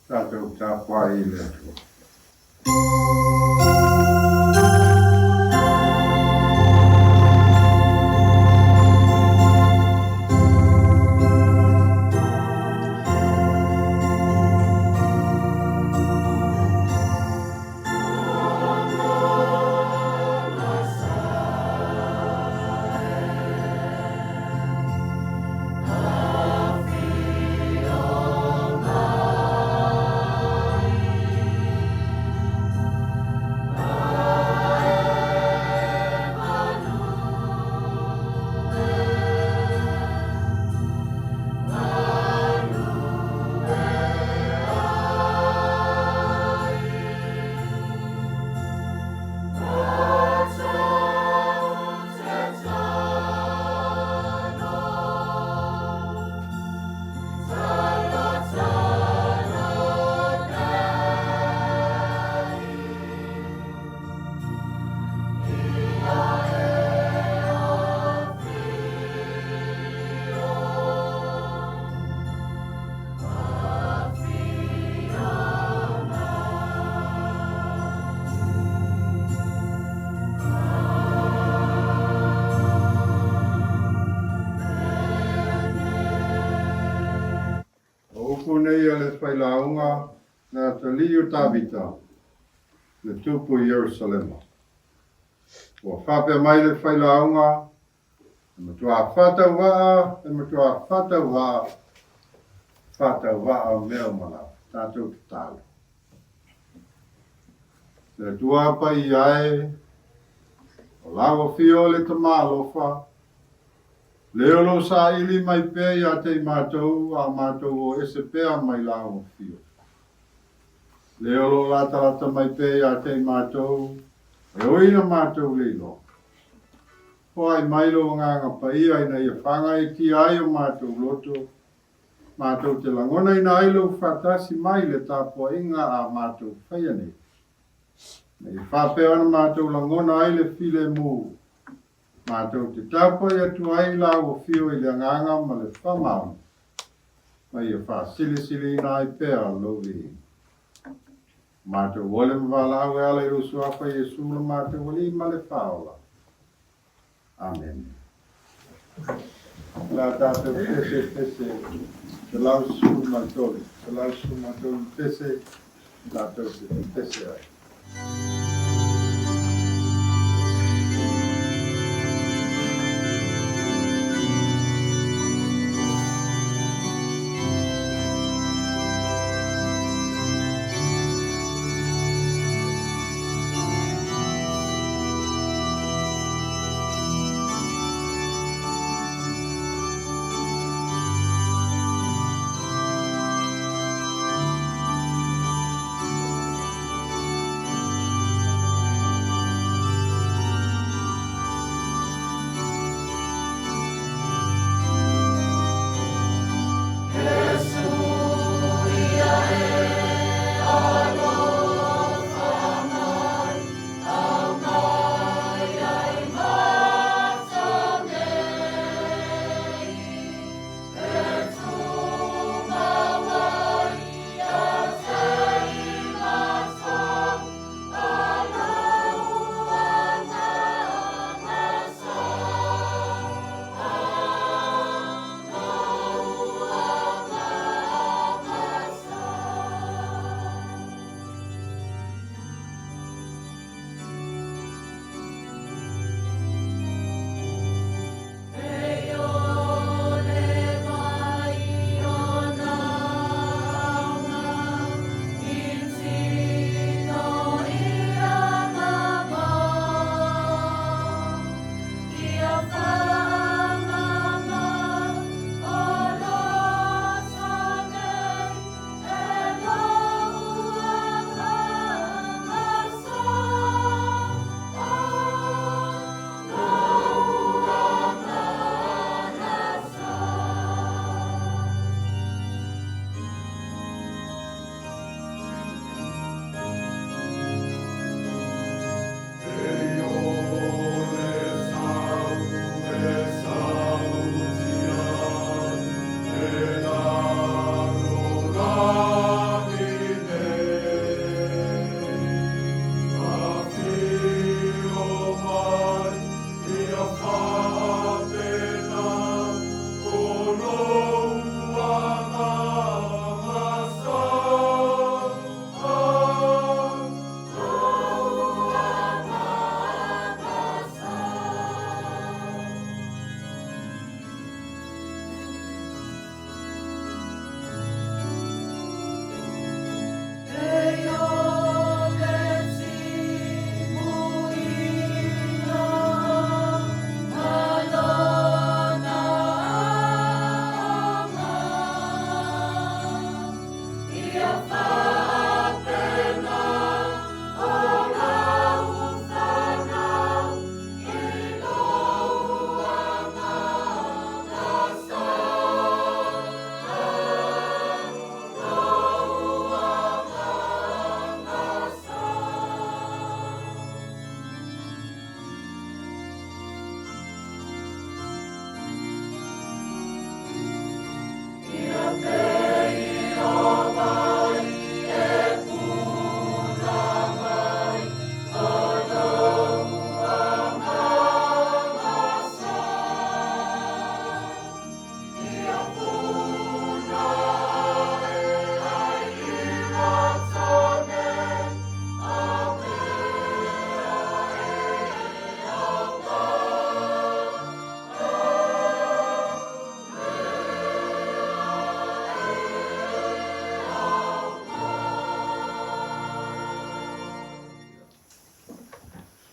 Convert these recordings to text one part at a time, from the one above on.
Tatou tapuai i le Atua. O upu nei a le Failauga le atalii o Tavita, le tupu i Ierusalema. Ua faapea mai le Failauga, E matua faatauvaa, e matua faatauvaa, faatauvaa mea uma lava. Tatou tatalo. Le Atua paia e, o lau afio le Tama alofa, le o lo o saili mai pea ia te i matou, a o matou o ese pea mai lau afio. Le o lo o latalata mai pea ia te i matou, e ui ina matou le iloa. Foai mai lou Agaga Paia ina ia faagaeetia ai o matou loto, matou te lagonaina ai lou faatasi mai i le tapuaiga a matou faia nei. Ina ia faapea ona matou lagona ai le filemu, matou te tapuai atu ai i lau afio i le agaga ma le faamaoni, ma ia faasilisiliina ai pea lou viiga. Matou ole ma valaau e ala i lou Suafa Iesu lo matou Alii ma le Faaola. Amene. O le a tatou pese pese 113, 113 pese tatou te pese ai.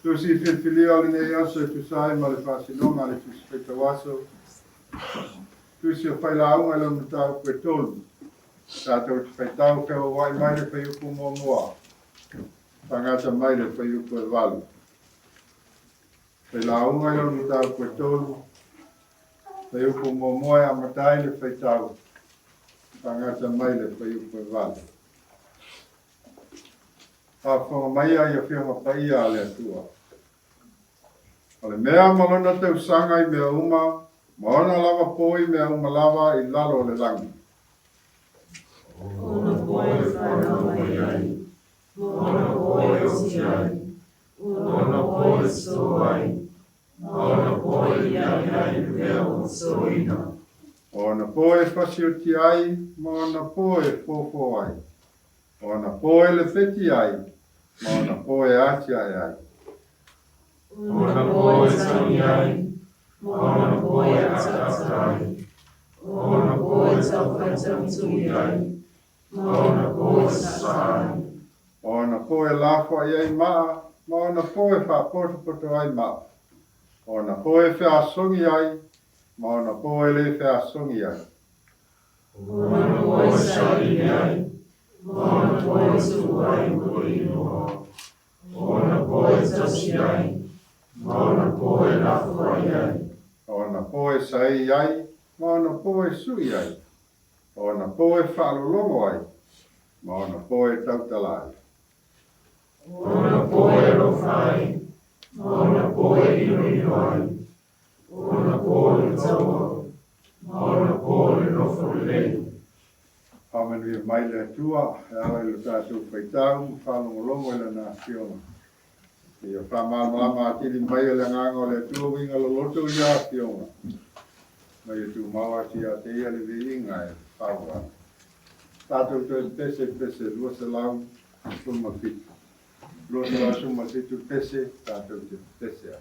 Tusi filifilia o lenei aso e tusa ai ma le faasinoga a le Tusi Faitau Aso, Tusi o Failauga i lona mataupu e 3. Tatou te faitau feauauai mai le fuaiupu 1, faagata mai le fuaiupu e 8. Failauga i lona mataupu e 3, fuaiupu 1 e amata ai le faitau, faagata mai le fuaiupu e 8. Faafofoga maia i Afioga Paia a le Atua. O le mea ma lona tausaga i mea uma, ma ona lava po i mea uma lava i lalo o le lagi. Ona po e whanau mai ai, ma ona po e oti ai, ona po e so ai, ma ona po e iai ai le mea ua soina. Ona po e fasioti ai, ma ona po e fofo ai. Ona po e lepeti ai, ma ona po e atiae ai. Ona po e tangi ai, ma ona po e ataata ai. Ona po e taufaitauitui ai, ma ona po e sasa ai. Ona po e lafoai ai maa, ma ona po e faapotopoto ai maa. Ona po e feasogi ai, ma ona po e le feasogi ai. Ona po e saili ai, ma ona po e tuu ai mo le inoa. Ona po e tausi ai, ma ona po e lafoai ai. Ona po e saei ai, ma ona po e sui ai. Ona po e faalologo ai, ma ona po e tautala ai. Ona po e alofa ai, ma ona po e inoino ai. Ona po le taua, ma ona po le nofo lelei. Faamanuia mai le Atua e ala i lo tatou faitau ma faalogologo i lana afioga. Ia faamalamalama atili mai e le agaga o le Atua uiga loloto i ia afioga. Ma ia tumau atu ia te ia le viiga e fau ai. Tatou toe pese pese 217. 217 pese, tatou te pese ai.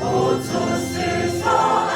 O tusi sa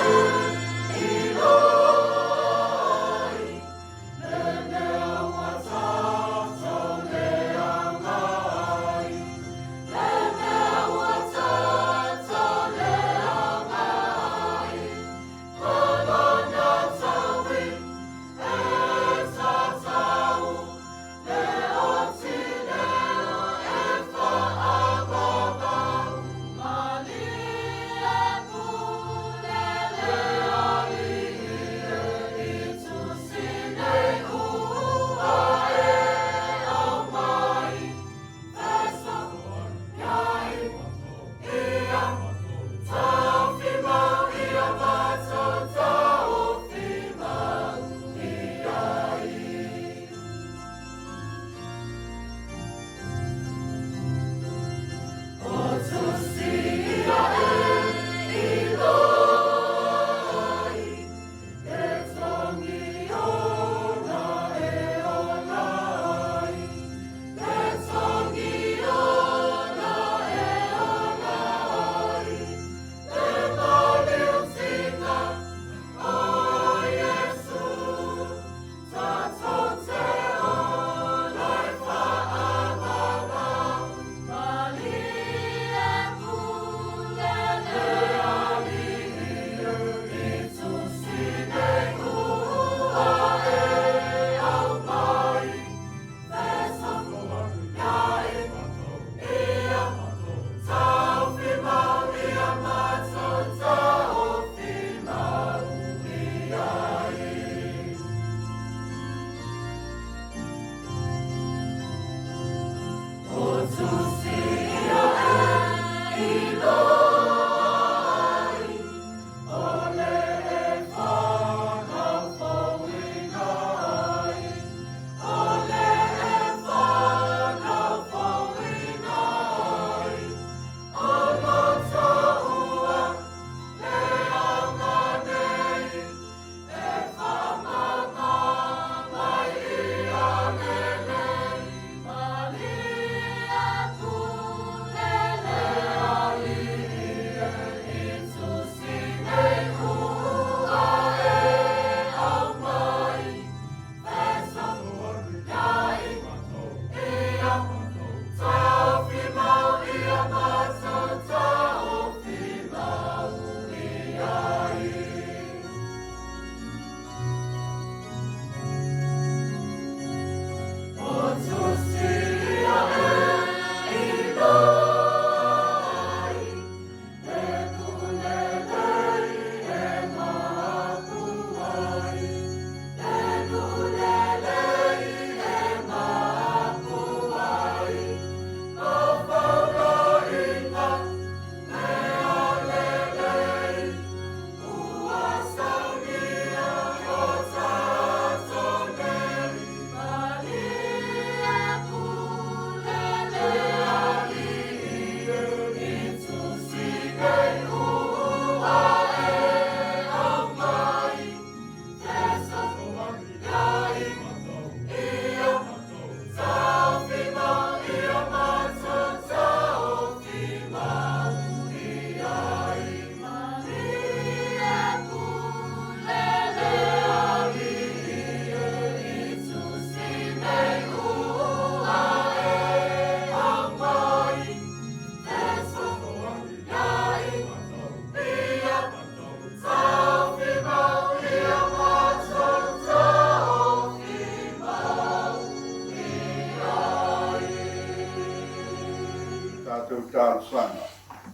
matou talosaga,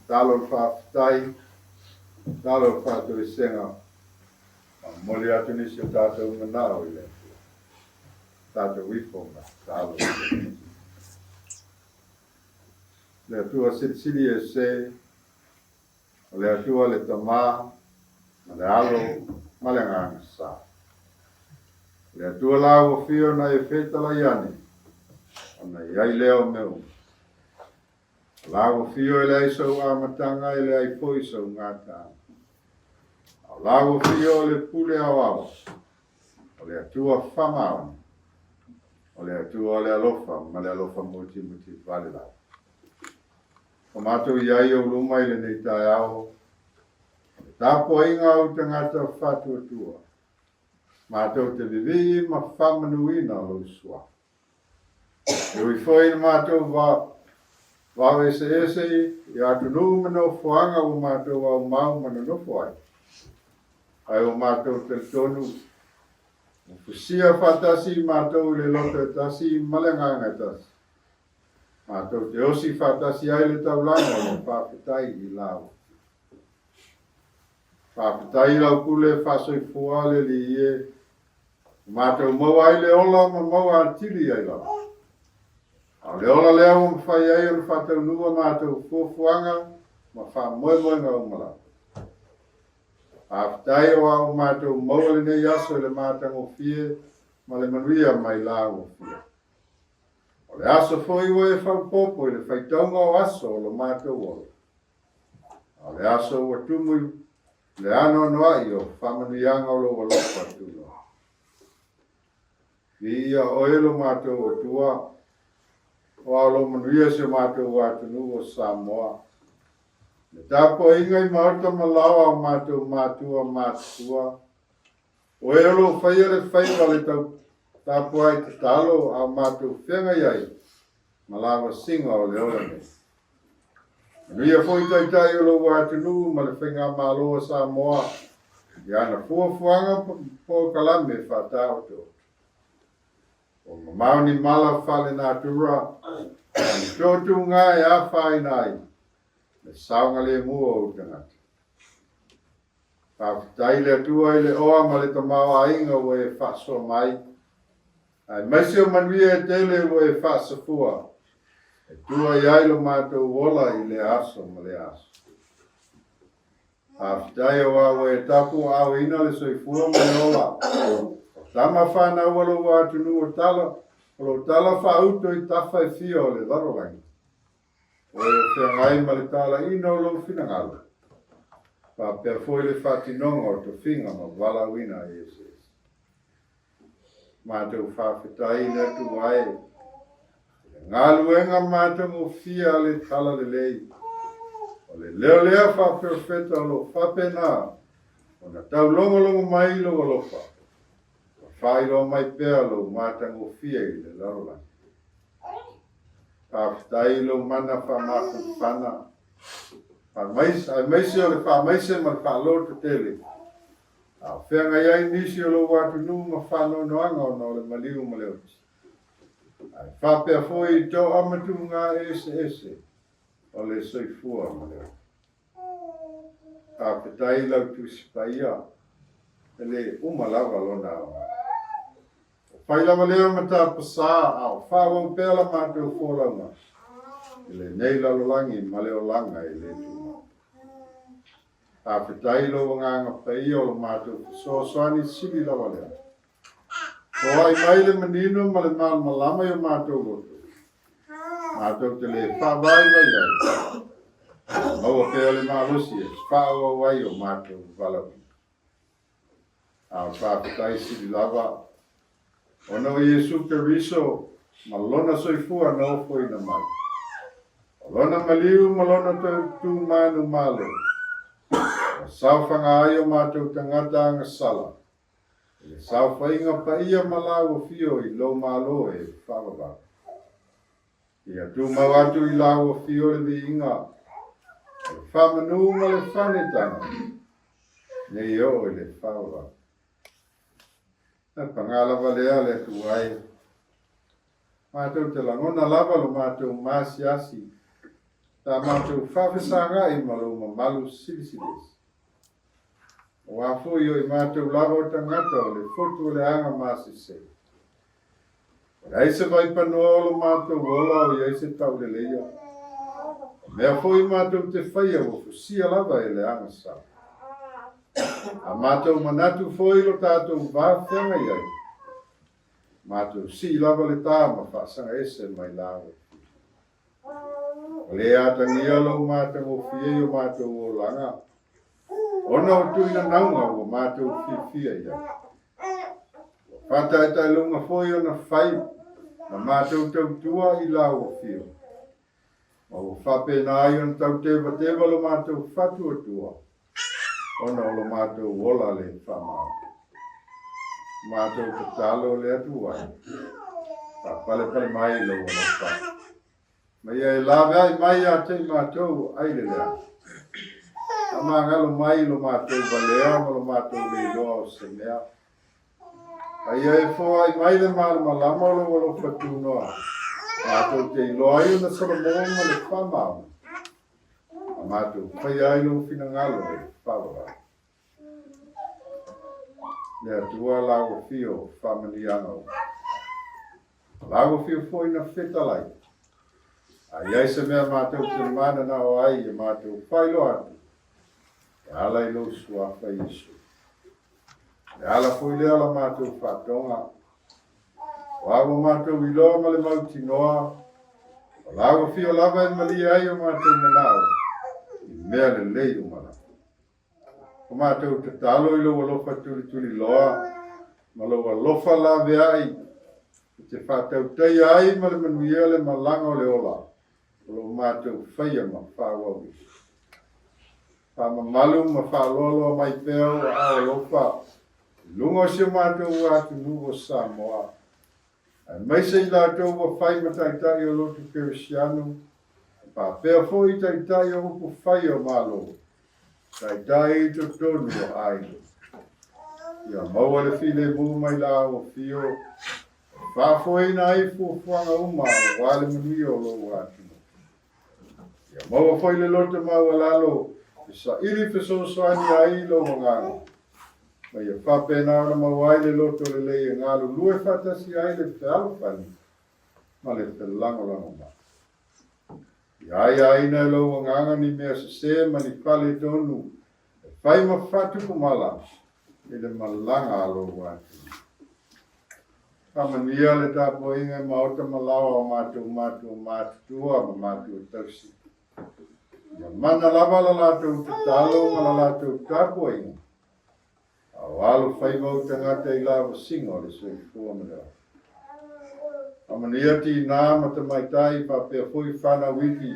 tatalo o le faafetai, tatalo o le faatoesega, ma momoli atu nisi o tatou manao i le Atua. Tatou ifo ma tatalo. Le Atua Silisili Ese, o le Atua le Tama, ma le Alo, ma le Agaga Sa. O le Atua la ua fia ona e fetalai ane, ona i ai lea o mea uma. O la ua fio e leai sou amataga e leai foi sou gataaga. A o la ua fio o le pule aoao, o le Atua faamaoni, o le Atua o le alofa ma le alofa mutimutī vale lava. Ua matou i ai i ou luma i lenei taeao, o le tapuaiga a ou tagata faatuatua, matou te vivii ma faamanuina lou suafa. E ui foi i le matou vao eseese i atunuu ma nofoaga ua matou aumau ma nonofo ai, ae ua matou talitonu ua fusia faatasi i matou i le loto e tasi ma le agaga e tasi, matou te osi faatasi ai le taulaga o le faafetai i la outou. Faafetai i lau pule faasoifua le Alii e, ua matou maua ai le ola ma maua atili ai lava. A o le ola lea ua mafai ai ona faataunuu a matou fuafuaga ma faamoemoega uma lava. Faafetai aua ua matou maua lenei aso i le matagofie ma le manuia mai la ua fia. O le aso foi ua e faaopoopo i le faitauga o aso o lo matou ola. A o le aso ua tumu i le anoanoai o faamanuiaga o lou alofa tunoa. Viia oe lo matou Atua, aua o lou manuia si o matou atunuu o Samoa. Le tapuaiga i maota ma laoa o matou matua matutua, o e o lo o faia le faiva le tau tapuai tatalo a o matou feagai ai ma lavasiga o le ola nei. Manuia foi Taitai o lou atunuu ma le Faigamalo a Samoa i ana fuafuaga polokalame faataotooto. Ua mamao ni mala faalenatura ma ni toatuga e afaina ai le saogalemu o ou tagata. Faafetai le Atua i le oa ma le tamaoaiga ua e faasoa mai, aemaise o manuia e tele ua e faasafua e tua i ai lo matou ola i lea aso ma lea aso. Faafetai aua ua e tapuaaoina le soifua ma le ola o tama fanau a lou atunuu o tala o lo o tala faauto i tafa e fia o le lalolagi. O e o feagai ma le talaiina o lou finagalo, faapea foi le faatinoga o tofiga ma valaauina eseese. Matou faafetai i le Atua e, i le galuega matagofie a le Talalelei, o le leo lea faaperofeta o lo o faapena ona taulogologo mai i lou alofa, ma faailoa mai pea lou matagofie i le lalolagi. Faafetai i lou mana faamafanafana, aemaise o le faamaise ma le faalototele, a o feagai ai nisi o lou atunuu ma faanoanoaga ona o le maliu ma le oti. Ae faapea foi i toa ma tuuga eseese o le soifua ma le oti. Faafetai i lau Tusi Paia, e le uma lava lona aoga. O fai lava lea ma tapasā, a o faaauau pea la matou folauga i lenei lalolagi ma le olaga e le tumau. Faafetai i lou Agaga Paia o lo matou fesoasoani sili lava lea. Foai mai le manino ma le malamalama i o matou loto, matou te le faavaivai ai, maua pea le malosi e faaauau ai o matou valaauina. A o faafetai sili lava, ona o Iesu Keriso ma Lona soifua na ofoina mai, o Lona maliu ma Lona tautumanumalo, ua saofaga ai o matou tagata agasala i le saofaiga paia ma lāua fio i lou Malo e faavavau. Ia tumau atu i lāua fio le viiga o le faamanu ma le faanetaga, nei oo i le faavavau. E pagā lava lea le Atua e. Matou te lagona lava lo matou maasiasi. Pe a matou faafesagai ma lou mamalu silisiliese. Aua foi o i matou lava o tagata o le fotu o le aga masese. E leai se vaipanoa o lo matou ola o i ai se tauleleia. O mea foi matou te faia ua fusia lava e le agasala. A matou manatu foi i lo tatou va feagai ai, matou sii lava le ta ma faasaga ese mai la ua Ua le atagia lou matagofie i o matou olaga, ona o tuinanauga ua matou fiafia i ai. Ua faataetaeluga foi ona fai ma matou tautua i lau afio, ma ua faapena ai ona tautevateva lo matou fatuatua ona o lo matou ola le faamaoni. Matou tatalo le Atua e faapalepale mai lou alofa, ma ia e laveai mai ia te i matou ai le leaga. Faamagalo mai lo matou valea ma lo matou le iloa o se mea. A ia e foai mai le malamalama o lou alofa tunoa, matou te iloa ai ona solomua ma le faamaoni. A matou faia ai lou finagalo e faavavau. Le Atua lau afio faamanuiaga uma. Lau afio foi na fetalai. A i ai se mea matou te mananao ai ia matou faailoa atu, e ala i lou suafa Iesu. E ala foi lea la matou faatoga. O a ua matou iloa ma le mautinoa, o lau afio lava e malie ai o matou manao i mea lelei uma lava. O matou tatalo i lou alofa tulituliloa ma lou alofa laveai e te faatautaia ai ma le manuia le malaga o le ola o lo o matou faia ma faaauauina. Faamamalu ma faaloaloa mai pea ou aao alofa i luga o si o matou atunuu o Samoa, aemaise i latou ua fai ma taitai o lotu kerisiano, faapea foi i taitai o upu fai o Malo, taitai i totonu o aiga. Ia maua le filemu mai la afio, e faafoeina ai fuafuaga uma aua le manuia o lou atunuu. Ia maua foi le loto maualalo e saili fesoasoani ai i lou agaga, ma ia faapena ona maua ai le loto lelei e galulue faatasi ai le fealofani ma le felagolagomai. Ia aiaina e lou agaga ni mea sese ma ni faletonu e fai ma faatupumala i le malaga a lou atunuu. Faamanuia le tapuaiga i maota ma laoa o matou matua matutua ma matua tausi. Ia mana lava la latou tatalo ma la latou tapuaiga, a o alo faiva ou tagata i lavasiga o le soifua ma le ola. Faamanuia tinā ma tamaitai faapea foi whanau iti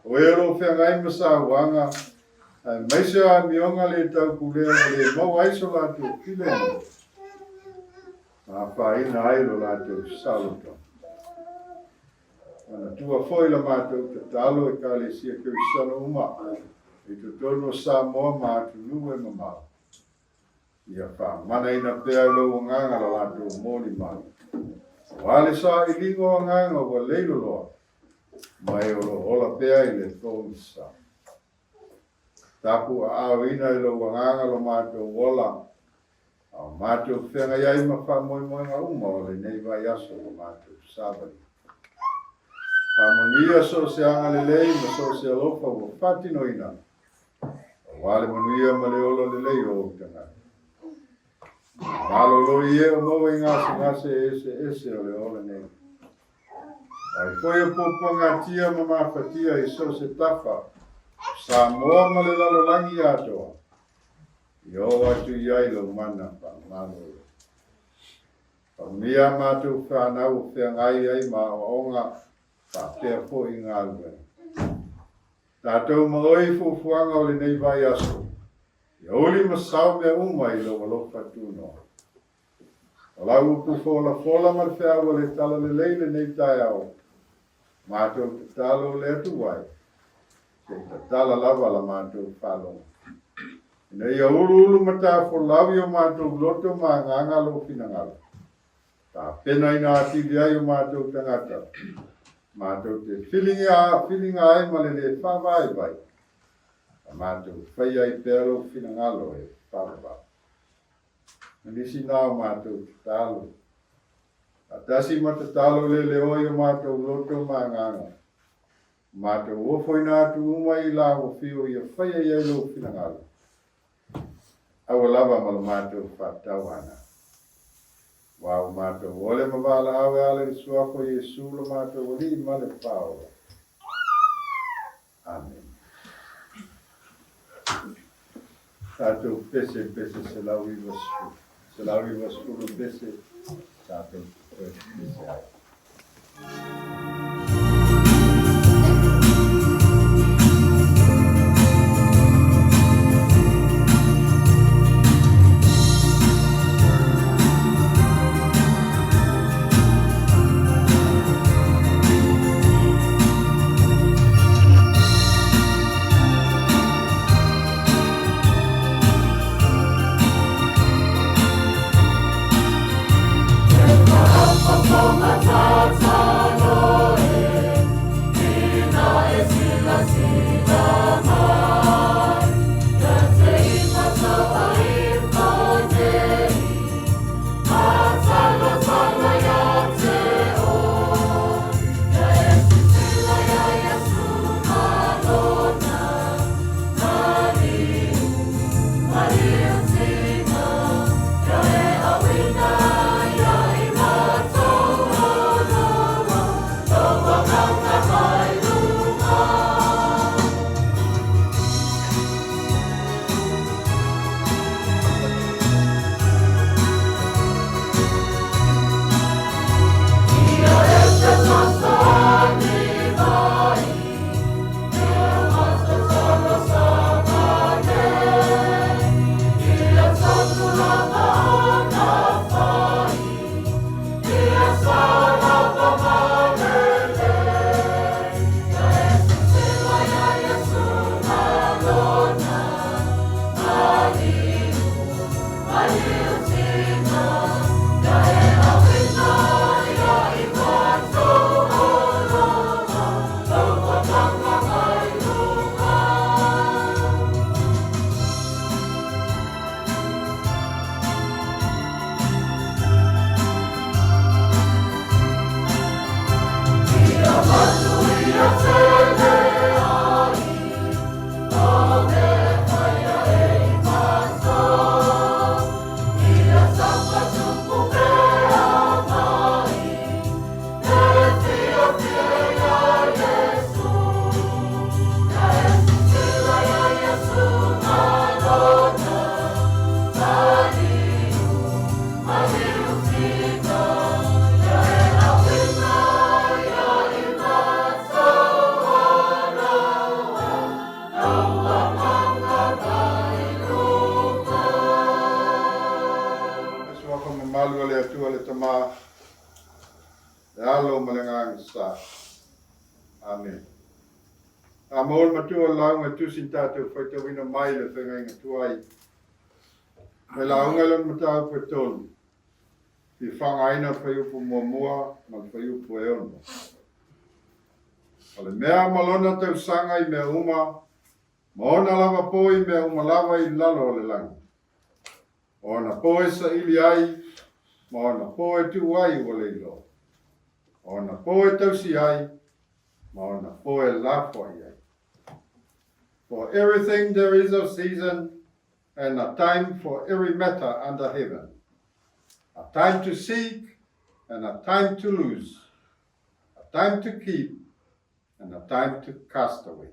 o e o lo o feagai ma sauaga, aemaise o amioga le taupulea ua le maua ai so latou filemu, ma afaina ai lo latou saolotoga. Manatua foi la matou tatalo Ekalesia Kerisiano uma i totonu o Samoa ma atunuu e mamao, ia faamanaina pea e lou agaga la latou molimau, aua le sailiga o agaga ua leiloloa ma e o lo o ola pea i le pogisa. Tapuaaoina e lou agaga lo matou ola, a o matou feagai ai ma faamoemoega uma o lenei vaiaso ua matou savali. Faamanuia so o se agalelei ma so o se alofa ua faatinoina, aua le manuia ma le ola lelei o ou tagata. Malolo i e o maua i gasegase eseese o le ola nei. Ai foi o puapuagatia ma mafatia i so o se tafa o Samoa ma le lalolagi atoa, i oo atu i ai lou mana faamalolo. Faamanuia a matou whanau o feagai ai ma aoaoga faapea foi i galuega. Tatou ma oe i fuafuaga o lenei vaiaso, ia uli ma sao mea uma i lou alofa tunoa. O lau upu folafola ma le feau o le talalelei lenei taeao, matou tatalo le Atua e, se i tatala lava la matou faalogo. Ina ia uluulu matafolau i o matou loto ma agaga lou finagalo, tapenaina atili ai o matou tagata. Matou te filiga filiga ai ma le lē faavaivai, a matou faia ai pea lou finagalo e faavavau. Ma nisi na o matou tatalo, faatasi ma tatalo leleoa i o matou loto ma agaga, matou ofoina atu uma i la ua fio ia faia i ai lou finagalo, aua lava ma lo matou faatauana. Aua ua matou ole ma valaau e ala i le suafa o Iesu lo matou Alii ma le Faaola. Amene. Tatou pese pese 190. 190 pese tatou toe pese ai. Suafa mamalu a le Atua le Tama, le Alo ma le Agaga Sa. Amene. A maua le matua o le lauga e tusi na tatou faitauina mai le feagaiga tuai. Mai lauga i lona mataupu e tolu, fia faaaogaina le fuaiupu muamua ma le fuaiupu e ono. O le mea ma lona tausaga i mea uma, ma ona lava po i mea uma lava i lalo o le lagi. O ona po e saili ai, ma ona po e tuu ai ua le iloa. O ona po e tausi ai, ma ona po e lafoai ai. For everything there is a season and a time for every matter under heaven. A time to seek and a time to lose. A time to keep and a time to cast away.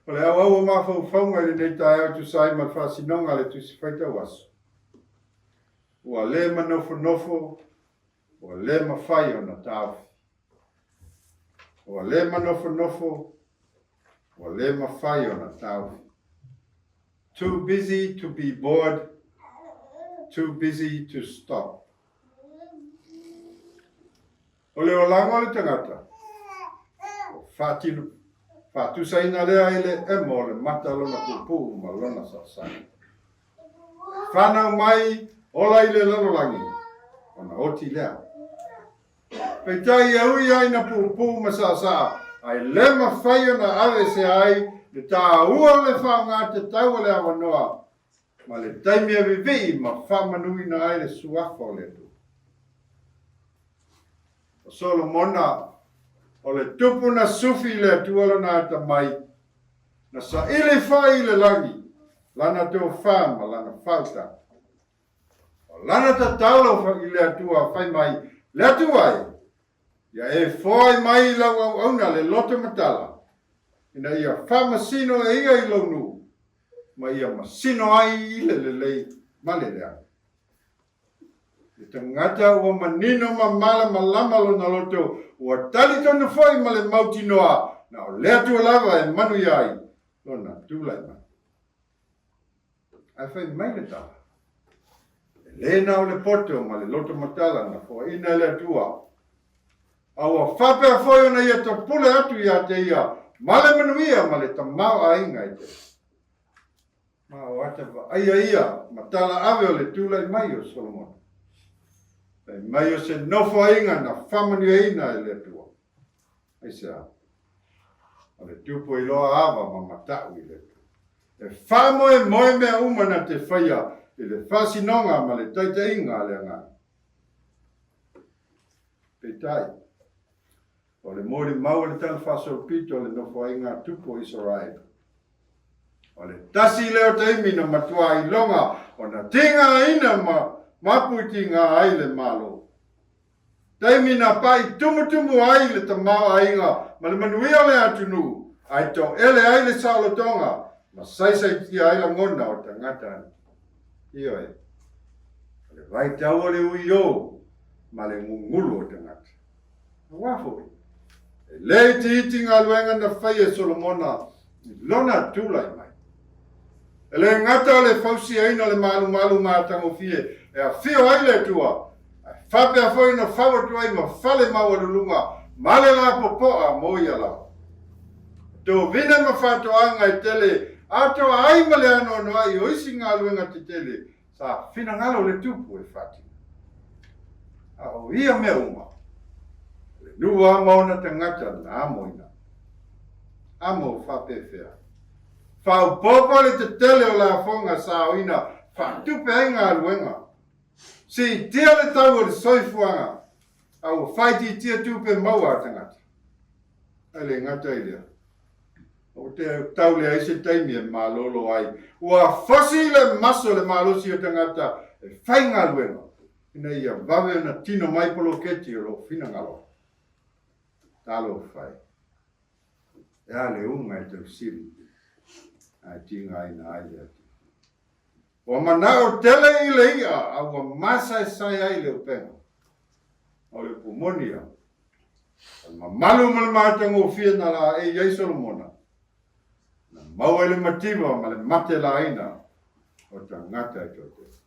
O le auau o mafaufauga i lenei taeao e tusa ai ma le faasinoga a le Tusi Faitau Aso, ua le manofonofo, ua le mafai ona taofi. Ua le manofonofo, ua le mafai ona taofi. Too busy to be bored, too busy to stop. O le olaga o le tagata, ua faatino, faatusaina lea i le emo o le mata o lona puupuu ma lona sasae. Whanau mai, ola i le lalolagi, ona oti lea. Peitai e ui lava ina puupuu ma saasaa, ae le mafai ona aveesea ai le taua o le faaaoga tatau o le avanoa ma le taimi e vivii ma faamanuina ai le Suafa o le Atua. O Solomona, o le tupu na sufi i le Atua lona atamai, na saili foi i le lagi lana tofa ma lana faautaga. O lana tatalo i le Atua fai mai, Le Atua e, ia e foai mai i lau auauna le loto matala, ina ia faamasino e ia i lou nuu, ma ia masino ai i le lelei ma le leaga. Le tagata ua manino ma malamalama lona loto, ua talitonu foi ma le mautinoa, na o le Atua lava e manuia ai lona tulai mai. Ae fai mai le tala, E le na o le poto ma le loto matala na foaina e le Atua, a ua faapea foi ona ia tapule atu ia te ia ma le manuia ma le tamaoaiga e tele. Ma o ata vaaia ia ma tala ave o le tulai mai o Solomona. Fai mai o se nofoaiga na faamanuiaina e le Atua. Aisea? O le tupu e iloa ava ma matau i le Atua. E faamoemoe mea uma na te faia i le faasinoga ma le taitaiga a le Agaga. Peitai, o le molimau o le Tala Faasolopito o le nofoaiga a tupu o Isaraelu, o le tasi lea o taimi na matua iloga ona tigaina ma mapuitiga ai le Malo. Taimi na pai tumutumu ai le tamaoaiga ma le manuia o le atunuu, ae toele ai le saolotoga ma saisaitia ai lagona o tagata alii. Ioe, o le vaitau o le uiō ma le gugulu o tagata. Aua foi, e le itiiti galuega na faia e Solomona i lona tulai mai. E le gata o le fausiaina o le malumalu matagofie e afio ai le Atua, ae faapea foi ona fau atu ai ma fale maualuluga ma le lapopoa mo ia lava. O tovina ma faatoaga e tele atoa ai ma le anoanoai o isi galuega tetele sa finagalo le tupu e faatino. A o ia mea uma, o le nuu lava ma ona tagata na amoina. Amo faapefea. Faaopoopo le tetele o lafoga sa aoina faatupe ai galuega. Siitia le tau o le soifuaga, a ua faaitiitia tupe maua a tagata. Ae le gata i lea, ua te tau leai se taimi e malolo ai. Ua fosi le maso le malosi o tagata e faigaluega ina ia vave ona tino mai poloketi o lo o finagalo ai. Talofa e! E a le uga e tausili ae tigaina ai le Atua. Ua manao tele i le iʻa a ua masaesae ai le upega. O le upu moni ia, o le mamalu ma le matagofie na laei ai Solomona, na maua i le mativa ma le mate laina o tagata e toatele.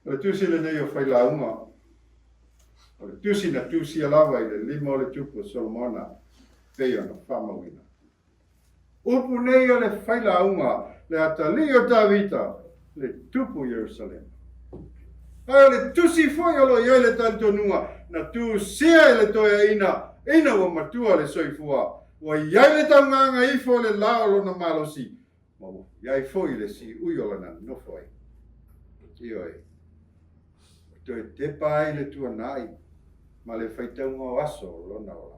O le tusi lenei o Failauga, o le tusi na tusia lava i le lima o le tupu o Solomona, pei ona faamauina. Upu nei o le failauga, le atalii o Tavita, le tupu i Ierusalema. Ae o le tusi foi o lo o i ai le talitonuga na tusia e le toeaina ina ua matua le soifua, ua i ai le taugaga ifo o le la o lona malosi, ma ua i ai foi le siui o lana nofo ai. Ioe, ua toe tepa ai le tuanai ma le faitauga o aso o lona olaga.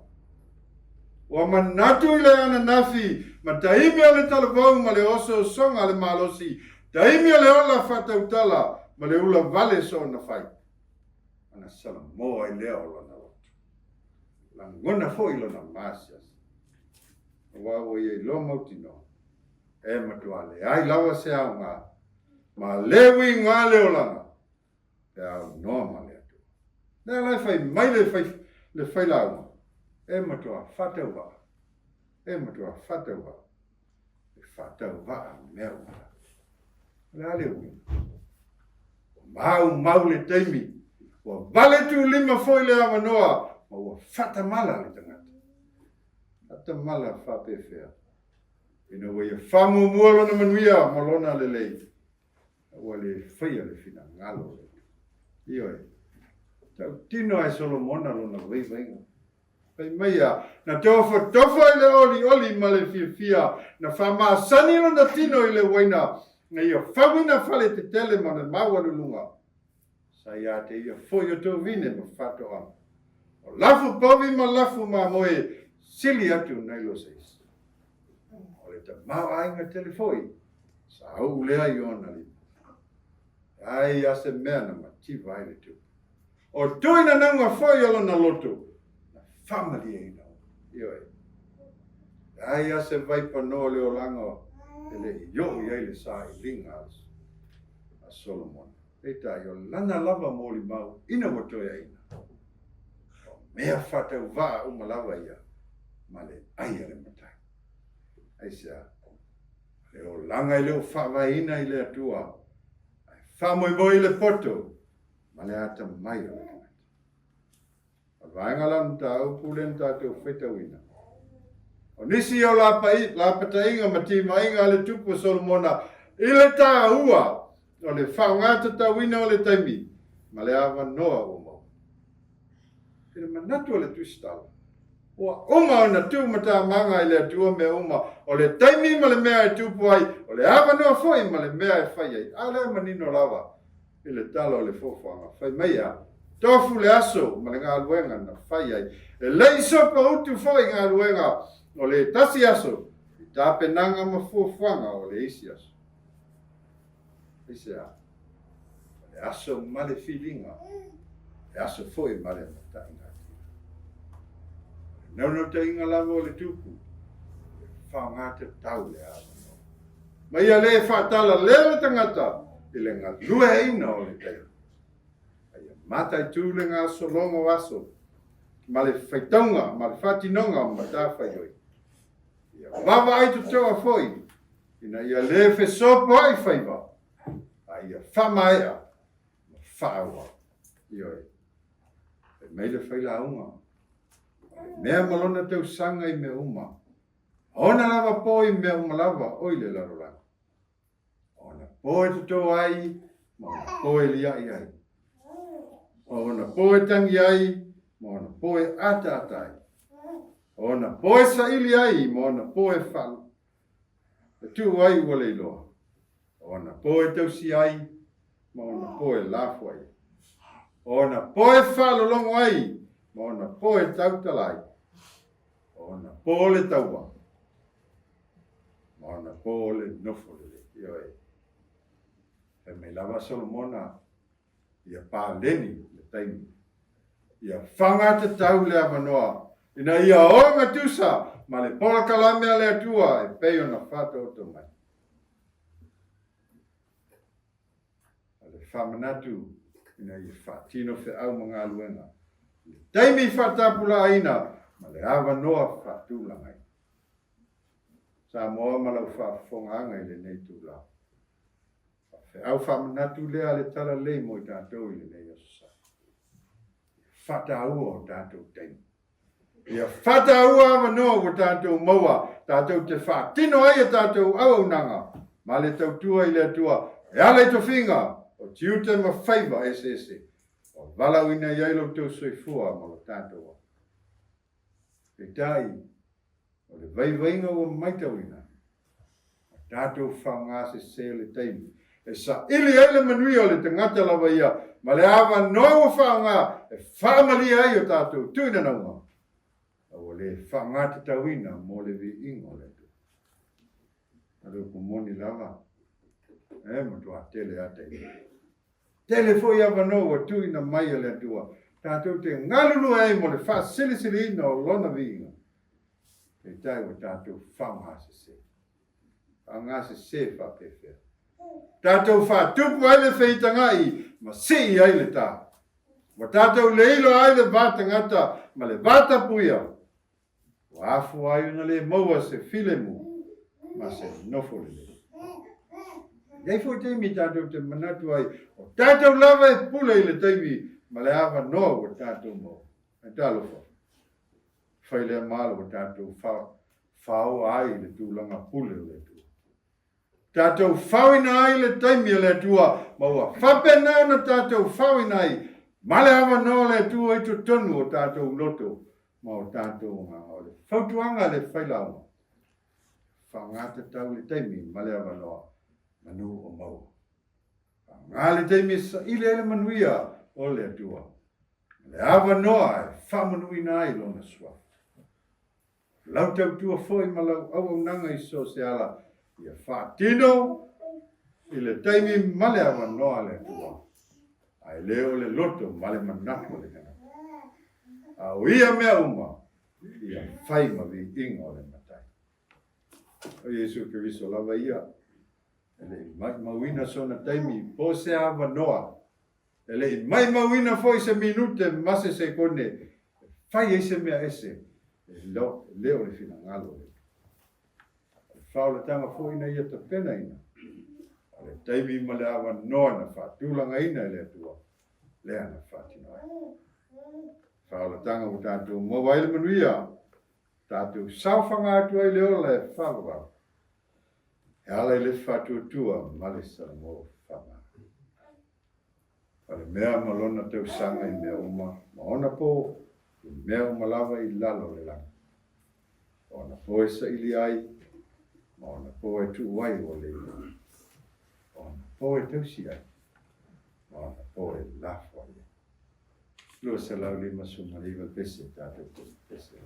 Ua manatu i le ananafi ma taimi o le talavou ma le osoosoga a le malosi, taimi o le ola faatautala ma le ula vale soona fai, ona salamoa ai lea o lona loto. Lagona foi lona maasiasi. Aua ua ia iloa mautinoa, e matua leai lava se aoga ma le uiga le olaga pe a aunoa ma le Atua. Lea la e fai mai le fai, le failauga, e matua faatauvaa, e matua faatauvaa, e faatauvaa mea uma. O le a le uiga? Ua maumau le taimi, ua vale tulima foi le avanoa, ma ua faatamala le tagata. Faatamala faapefea, ina ua ia faamuamua lona manuia ma lona lelei, Ua le faia le finagalo o le Atua. Ioe. Tautino lava e Solomona lona vaivaiga. Fai mai a, na tofotofo i le olioli ma le fiafia, na faamasani lona tino i le uaina, na ia fauina fale tetele ma le maualuluga. Sa ia te ia foi o tou vine ma faatoaga. O lafu povi ma lafu mamoe sili atu nai lo se isi. O le tamaoaiga tele foi, sa uu lea i ona lima. Ai a se mea na mativa ai le tupu. O tuinanauga foi o lona loto, na faamalieina uma. Ioe. Leai a se vaipanoa o le olaga e le i oo i ai le sailiga a Solomona. Peitai, o lana lava molimau ina ua toeaina, o mea faatauvaa uma lava ia ma le ai a le matai. Aisea? O le olaga e le o faavaeina i le Atua, ae faamoemoe i le poto ma le atamai o le tagata. O le vaega la o le mataupu lea na tatou faitauina, o nisi o lapataiga ma timaiga a le Tupu o Solomona i le taua o le faaaogatatauina o le taimi ma le avanoa ua maua. I le manatu o le Tusitala, ua uma ona tuumatamaga i le Atua mea uma, o le taimi ma le mea e tupu ai, o le avanoa foi ma le mea e fai ai. A lea manino lava i le tala o le foafoaga, fai mai a, tofu le aso ma le galuega na fai ai. E le i sopoutu foi galuega o le tasi aso i tapenaga ma fuafuaga o le isi aso. Aisea? O le aso ma le filiga, le aso foi ma le mataiga atili. O le naunautaiga lava o le tupu, e faogatatau le avanoa. Ma ia le faatalaleo le tagata i le galueaiina o le taimi. A ia mataitu le gasologa o aso ma le faitauga ma le faatinoga o matafaioi. Ia vaavaai totoa foi ina ia le fesopoai faiva, a ia faamaea ma faaauau. Ioe. Fai mai le failauga, o le mea ma lona tausaga i mea uma, Ona lava po i mea uma lava o i le lalolagi. Ona po e toto ai, ma ona po e liaʻi ai. Ona po e tangi ai, ma ona po e ataata ai. Ona po e saili ai, ma ona po e falu. E tuu ai ua le iloa. Ona po e tausi ai, ma ona po e lafo ai. Ona po e faalologo ai, ma ona po e tautala ai. O ona po le taua, ma ona po le nofo lelei. Ioe. Fai mai lava Solomona, ia paleni le taimi, ia faogatatau le avanoa, ina ia ogatusa ma le polokalame a le Atua e pei ona faataoto mai. O le faamanatu ina ia faatino feau ma galuega i le taimi faatapulaaina ma le avanoa faatulagaina. Samoa ma lau faafofogaaga i lenei itula. O feau faamanatu lea a le Talalelei mo i tatou i lenei aso Sa. Ia faataua o tatou taimi. Ia faataua avanoa ua tatou maua, tatou te faatino ai a tatou auaunaga ma le tautua i le Atua e ala i tofiga o tiute ma faiva eseese ua valaauina i ai lo outou soifua ma lo tatou ola. Peitai, o le vaivaiga ua maitauina, ua tatou faoga sese le taimi e saili ai le manuia o le tagata lava ia ma le avanoa ua faoga e faamalie ai o tatou tuinanauga, a ua le faogatatauina mo le viiga o le Atua. A le upu moni lava, e matua tele a taimi. Tele foi avanoa ua tuuina mai e le Atua tatou te galulue ai mo le faasilisiliina o Lona viiga. Peitai ua tatou faogasese. Faogasese faapefea. Tatou faatupu ai le feitagai ma sii ai le tā. Ua tatou leiloa ai le va tagata ma le va tapuia. Ua afua ai ona le maua se filemu ma se nofo lelei. E i ai foi taimi tatou te manatu ai o tatou lava e pule i le taimi ma le avanoa ua tatou maua. Ae talofa, fai lea malo ua tatou faoa ai i le tulaga pule o le Atua. Tatou faoina ai le taimi a le Atua ma ua faapena ona tatou faoina ai Ma le avanoa o le Atua i totonu o tatou loto ma o tatou agaga. O le fautuaga a le failauga, faaaoga tatau le taimi ma le avanoa manu o maua. Faaaoga le taimi e saili ai le manuia o le Atua ma le avanoa e faamanuina ai Lona Suafa. O lau tautua foi ma lau auaunaga i so o se ala ia faatino i le taimi ma le avanoa a le Atua, ae le o le loto ma le manatu o le tagata. A o ia mea uma, ia fai ma viiga o le Matai. O Iesu Keriso lava ia, e le i maumauina sona taimi po o se avanoa, e le i maumauina foi se minute ma se sekone e fai ai se mea ese e le o le finagalo o le Atua. O le faaolataga foi na ia tapenaina, o le taimi ma le avanoa na faatulagaina e le Atua, lea na faatino ai. Faaolataga ua tatou maua ai le manuia, tatou saofaga atu ai le ola e faavavau, e ala i le faatuatua ma le salamo faamagalo. O le mea ma lona tausaga i mea uma, ma ona po i mea uma lava i lalo o le lagi. O ona po e saili ai, ma ona po e tuu ai ua le iloa. O ona po e tausi ai, ma ona po e lafo ai. 259 pese tatou te pese.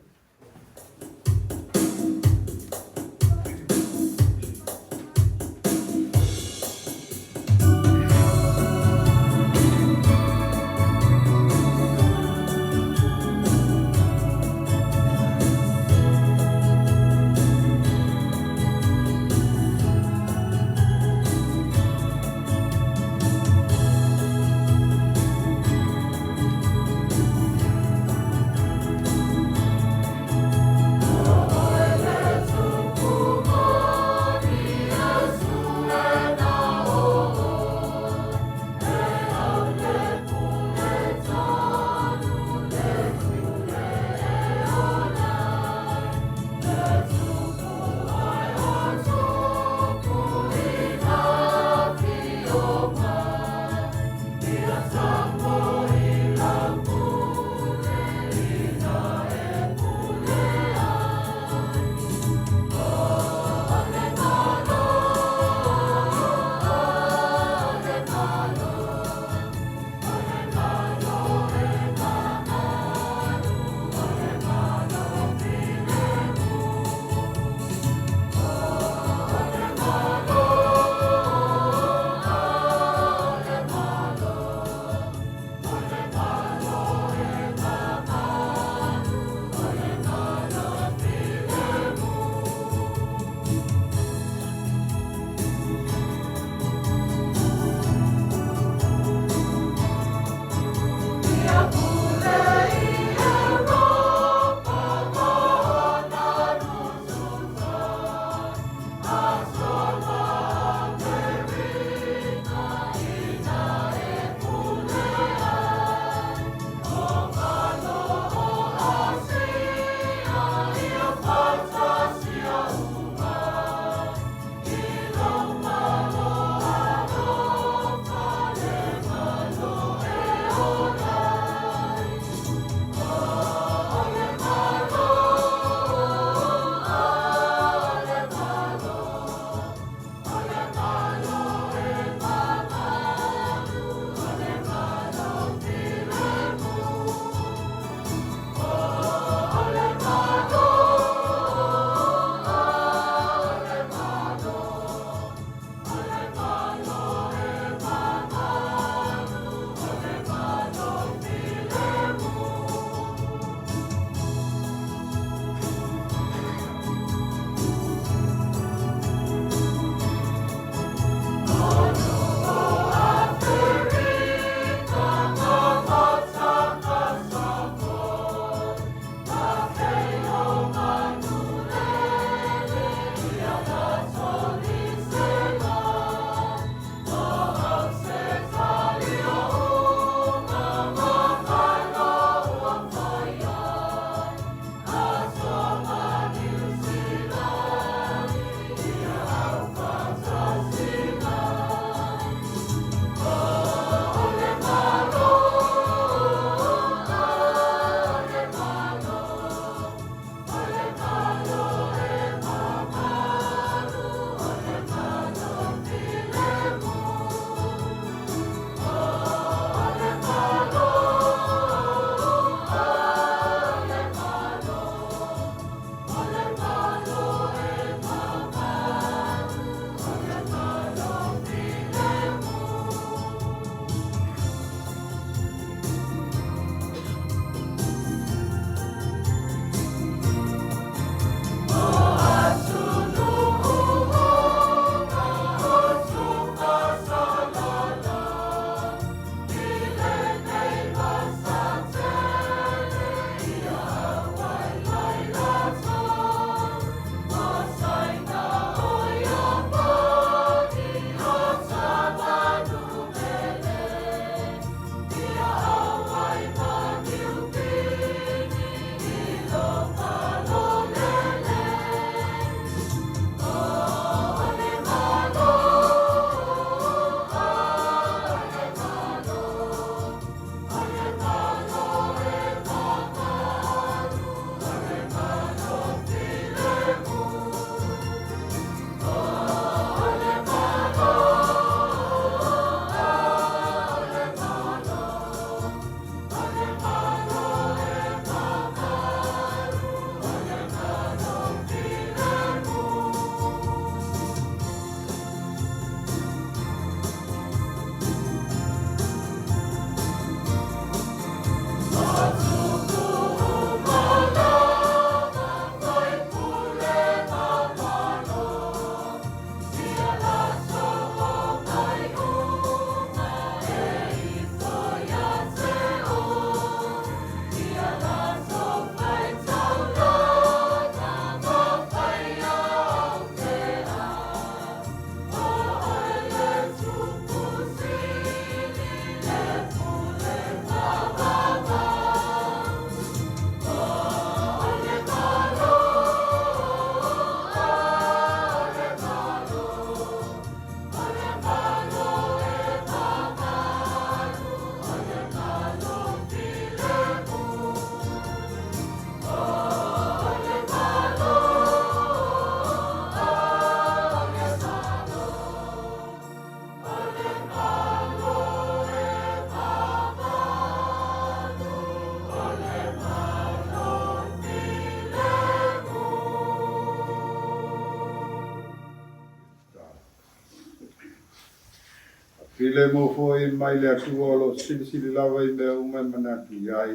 Filemu foi mai le Atua o lo o silisili lava i mea uma e manatu i ai,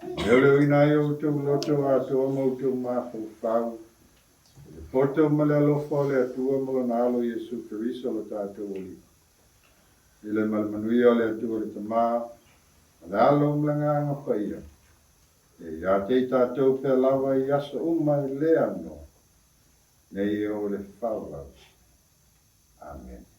e leoleoina ai outou loto atoa ma outou mafaufau, i le poto ma le alofa o le Atua ma Lona Alo Iesu Keriso lo tatou Alii. I le ma le manuia o le Atua le Tama, ma le Alo ma le Agaga Paia, e ia te i tatou pea lava i aso uma e le aunoa, nei e oo i le faavavau. Amene.